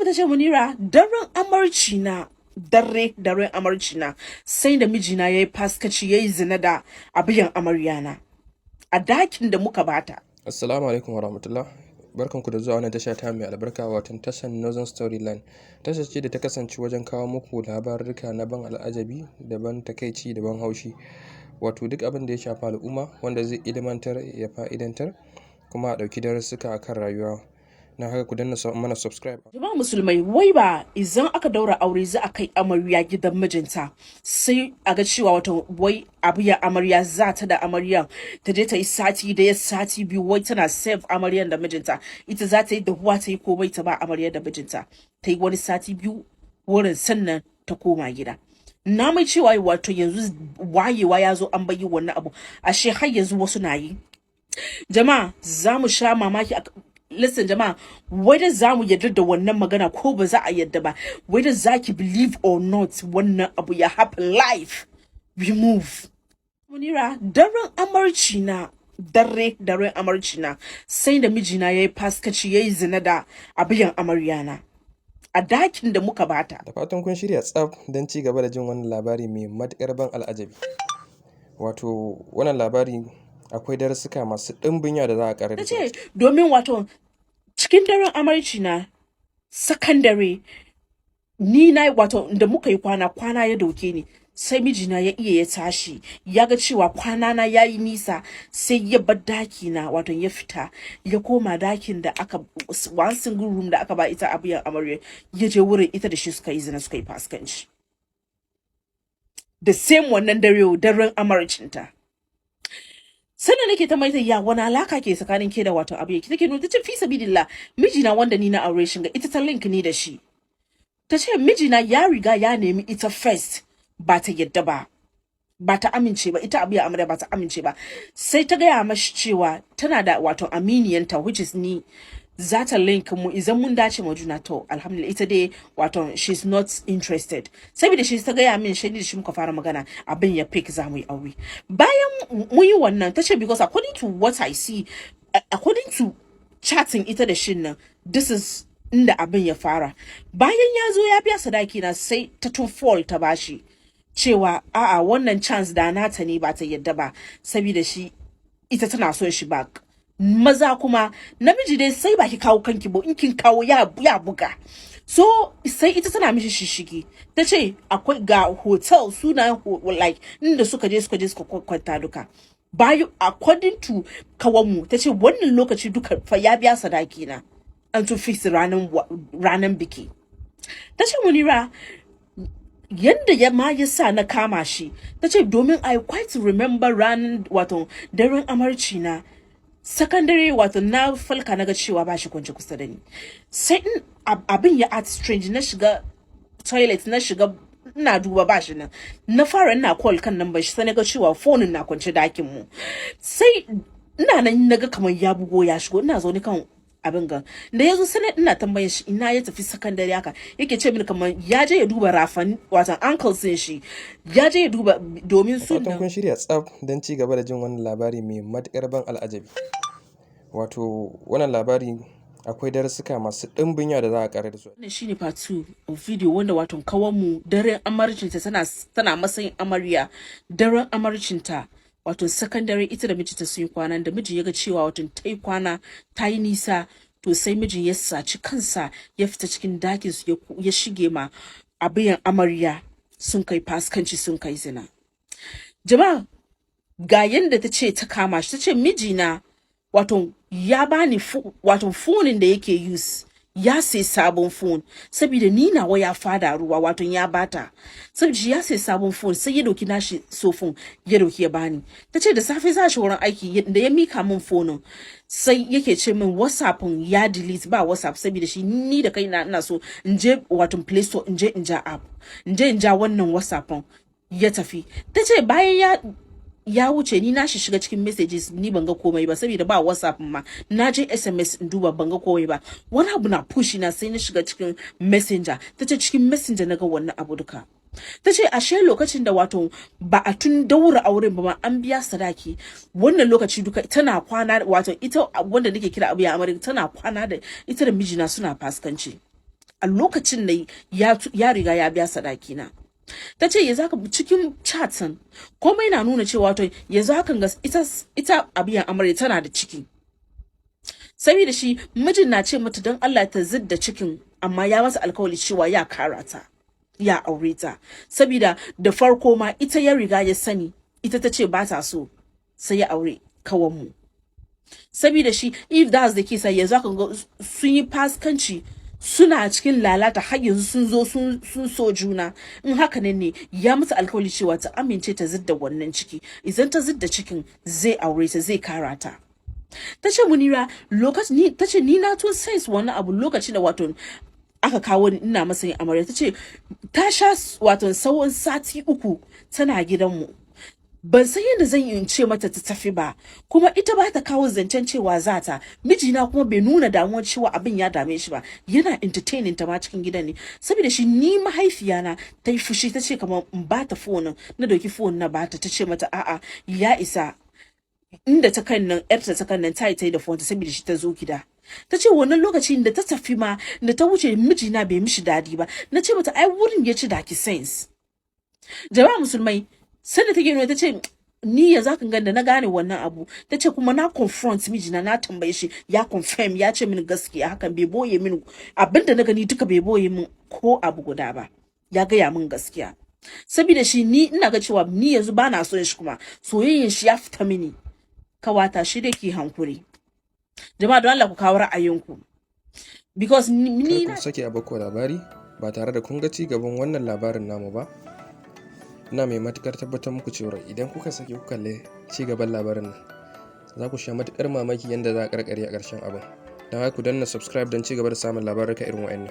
Ta ce, "Munira, daren amarci na, daren amarci na, sai da mijina ya yi faskaci, ya yi zina da abiyan amarya na a dakin da muka bata." Assalamu alaikum wa rahmatullah. Barkanku da zuwa wannan tasha ta mai albarka, wato tashar Northern Storyline. Tashar ce da ta kasance wajen kawo muku labarurruka na ban al'ajabi da ban takaici da ban haushi. Wato duk abin da ya shafi al'umma wanda zai ilmantar, ya fa'idantar, kuma a ɗauki darussuka akan rayuwa. Na haka ku danna mana subscribe. Jama'a Musulmai, wai ba idan aka daura aure za a kai amarya gidan mijinta, sai a ga cewa wato wai abiya amarya za ta da amaryan ta je ta yi sati 1, sati 2, wai tana serve amaryan da mijinta. Ita za ta yi dahuwa, ta yi komai, ta ba amarya da mijinta, ta yi wani sati 2 wurin, sannan ta koma gida. Na mai cewa wato yanzu wayewa ya zo, an bayi wannan abu, ashe har yanzu wasu na yi. Jama'a, za mu sha mamaki. Listen jama'a, whether za mu yarda da wannan magana ko ba za a yarda ba, whether za ki believe or not, wannan abu ya happen live. We move. Munira, daren amarci na, daren amarci na, sai da mijina ya yi faskaci, ya yi zina da abiyan amarya na a dakin da muka bata. Da fatan kun shirya tsaf don ci gaba da jin wannan labari mai matuƙar ban al'ajabi. Wato wannan labari akwai darussuka masu ɗimbin yawa da za a ƙara Ta da su. ce domin wato cikin daren amarci na, sakandare ni na, wato da muka yi kwana, kwana ya dauke ni, sai mijina ya iya ya tashi, ya ga cewa kwana na yayi nisa, sai ya bar daki na, wato ya fita ya koma dakin da aka, one single room da aka ba ita abiyan amarya, ya je wurin, ita da shi suka yi zina, suka yi faskanci the same wannan dare, daren amarcinta. Sannan nake ta mai ya wani alaka ke tsakanin ke da wato abu yake take nuna. Tace, fi sabilillah, mijina wanda ni na aure shi ga, ita ta link ni da shi. Ta ce mijina ya riga ya nemi ita first, ba ta yadda ba, ba ta amince ba, ita abu ya amarya ba ta amince ba. Sai ta gaya mashi cewa tana da wato aminiyanta, which is ni, za ta link mu, idan mun dace ma juna to alhamdulillah. Ita dai wato she's not interested. Saboda shi ta gaya min shi da shi muka fara magana, abin ya pick, za mu yi aure. Bayan mun yi wannan, ta ce because according to what I see, according to chatting ita da shin nan, this is inda abin ya fara. Bayan ya zo ya biya sadaki na, sai ta tun fall ta bashi cewa a'a, wannan chance da nata ne, ba ta yadda ba, saboda shi ita tana son shi back. Maza kuma, namiji dai sai ba ki kawo kanki ba, in kin kawo ya buga. So sai ita tana mishi shishigi. Ta ce akwai ga hotel suna, like inda suka je suka kwanta duka. Bayan according to kawanmu, ta ce wannan lokaci duka fa ya biya sadaki na, an to fix ranan biki. Ta ce, "Munira, yanda ya ma ya sa na kama shi," ta ce, "domin I quite remember ranar, wato daren amarci na, secondary, wato na falka na ga cewa ba shi kwance kusa da ni, sai in abin ya act strange. Na shiga toilet, na shiga ina duba, ba shi nan. Na fara ina call kan number shi, sai na ga cewa phone na kwance dakin mu. Sai ina nan na ga kamar ya bugo ya shigo. Ina zaune kan abin gan da ya zo, sai ina tambayin shi ina ya tafi sakandare. Haka yake ce mini kamar ya je ya duba rafan, watan uncles din shi, ya je ya duba domin su Fatan kun shirya tsaf don ci gaba da jin wannan labari mai matuƙar ban al'ajabi. Wato wannan labari akwai darussuka masu ɗimbin yawa da za a ƙara da su. Wannan shine part 2 of video wanda wato kawanmu daren amarcinta, tana matsayin amarya, daren amarcinta, wato sakandare, ita da mijinta sun yi kwana. Da mijin ya ga cewa wato ta yi kwana ta yi nisa, to sai mijin ya saci kansa, ya fita cikin dakin su, ya shige ma abiyan amarya, sun kai faskanci, sun kai zina. Jama'a, ga yanda ta ce ta kama shi. Ta ce mijina wato ya bani wato phone da yake use, ya sai sabon phone saboda ni nawa ya fada ruwa, wato ya bata. Saboda ya sai sabon phone, sai ya dauki nashi so phone ya dauki ya bani. Ta ce da safe za shi wurin aiki, da ya mika min phone, sai yake ce min WhatsApp ya delete, ba WhatsApp. Saboda shi ni da kaina ina so in je wato Play Store, in je in ja app, in je in ja wannan WhatsApp. Ya tafi. Ta ce bayan ya wuce, ni na shi shiga cikin messages, ni ban ga komai ba saboda ba WhatsApp ma. Na je SMS in duba, ban ga komai ba. Wani abu na push na, sai na shiga cikin Messenger. Ta ce cikin Messenger na ga wannan abu duka. Ta ce ashe lokacin da wato ba a tun daura auren ba ma, an biya sadaki, wannan lokaci duka tana kwana, wato ita wanda nake kira abu ya amarya, tana kwana da ita da mijina suna faskanci. A lokacin da ya riga ya biya sadaki na. Ta ce yanzu haka cikin chatin komai na nuna cewa to yanzu hakan ga ita abiyan amarya tana da ciki. Saboda shi mijin na ce mata don Allah ta zidda cikin, amma ya masa alkawari cewa ya kara ta, ya aure ta. Saboda da farko ma ita ya riga ya sani, ita ta ce ba ta so, sai ya aure kawanmu. Saboda shi if that's the case, yanzu haka ga sun yi faskanci, suna cikin lalata, har yanzu sun zo sun so juna. In haka nan ne, ya musu alkawari cewa ta amince ta zidda wannan ciki. Idan ta zidda cikin, zai aure ta, zai kara ta. Ta ce, Munira, lokaci ni, ta ce ni na tun sense wani abu lokacin da wato aka kawo ni ina masa yin amarya. Ta ce ta sha wato tsawon sati 3 tana gidanmu. Ban san yadda zan yi in ce mata ta tafi ba, kuma ita ba ta kawo zancen cewa za ta. Mijina kuma bai nuna damuwar cewa abin ya dame shi ba, yana entertaining ta ma cikin gidan ne. Saboda shi ni mahaifiyana ta yi fushi, ta ce kamar in ba ta phone. Na dauki phone na bata. Ta ce mata a'a, ya isa inda ta kan nan, yarta ta kan nan ta yi ta yi da phone ta. Saboda shi ta zo gida. Ta ce wannan lokacin da ta tafi ma, da ta wuce, mijina bai mishi dadi ba. Na ce mata ai wurin ya ci daki sense. Jama'a musulmai, sanda take nuna, ta ce ni yanzu hakan ganda na gane wannan abu. Ta ce kuma na confront mijina, na tambaye shi, ya confirm, ya ce mini gaskiya hakan, bai boye mini abinda na gani duka, bai boye min ko abu guda ba, ya gaya min gaskiya. Saboda shi ni ina ga cewa ni yanzu ba na son shi, kuma soyayyen shi ya fita mini. Kawata, shi da ke hankuri. Jama'a, don Allah ku kawo ra'ayinku, because ni Kar ku sake a baku labari ba tare da kun ga ci gaban wannan labarin namu ba. Ina mai matukar tabbatar muku cewa idan kuka sake kuka kalli ci gaban labarin nan, za ku sha matukar mamaki yadda za a karkare a ƙarshen abin. Don haka ku danna subscribe don ci gaba da samun labaruka irin wa'annan.